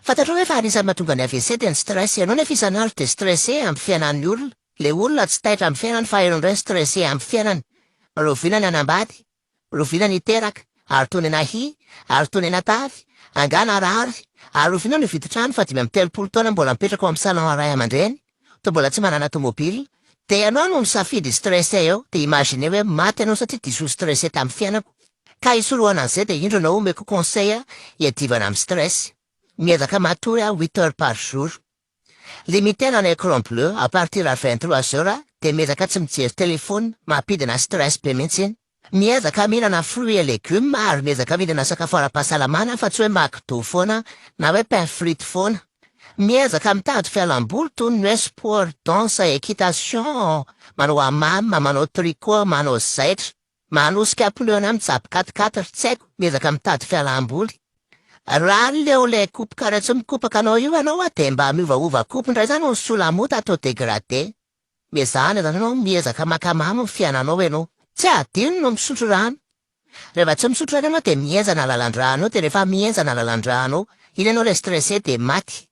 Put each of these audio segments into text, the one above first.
Fantatrao ve fa anisan'ny mahatonga ny AVC dia ny stress, ianao nefa isan'andro dia stressé amin'ny fiainan'ny olona, le olona tsy taitra amin'ny fiainany fa ianao indray stressé amin'ny fiainany, rahoviana ny hanambady, rahoviana ny hiteraka, ary tonena hy, ary tonena tavy, angaha narary, ary rahoviana no hividy trano fa 35 taona mbola mipetraka ao amin'ny salon ray aman-dreny, toa mbola tsy manana tomobile, dia ianao no misafidy hi-stressé eo, dia imaginez hoe maty ianao satria diso stressé tamin'ny fiainako. Ka hisorohana an'izay dia indro anao omeko conseil hiadivana amin'ny stress. Miezaka matory aho huit heures par jour. Limiter-na ny écran bleu à partir à 23 heures dia miezaka tsy mijery téléphone, mampidina stress be mihitsy iny. Miezaka mihinana fruits et légumes ary miezaka mihinana sakafo ara-pahasalamana fa tsy hoe McDo foana na hoe pain frite foana. Miezaka mitady fialamboly toy ny hoe sport, danse, équitation, manao hammam, manao tricot, manao zaitra. Manosika pneu mijapy quatre-quatre, tsy haiko, miezaka mitady fialamboly. Raha leo le coupe karaha tsy mikopaka anao io ianao a, de mba miovaova coupe indray zany ny solamota atao dégradé. Miezahana zany ianao, miezaka makamamo ny fiainanao ianao. Tsy adino no misotro rano. Rehefa tsy misotro rano ianao de mihenjana lalan-drano eo, de rehefa mihenjana lalan-drano eo, iny ianao le stressé de maty.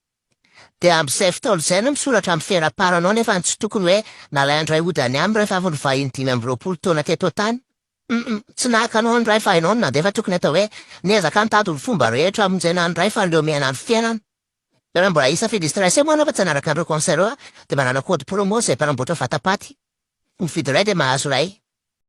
De amin'izay fotoana izay no misoratra amin'ny feraparanao nefa tsy tokony hoe nalain-dray hody any aminy rehefa avy nivahiny 25 taona teto an-tany. Tsy naka anao ny ray fa hainao no nandeha fa tokony atao hoe niezaka nitady ny fomba rehetra hamonjena ny ray fa leo miaina ny fiainana. Raha mbola hisafidy stressé moa anao fa tsy hanaraka an'ireo conseil ireo de manana code promo izay mpanamboatra vatapaty. Mividy iray de mahazo iray.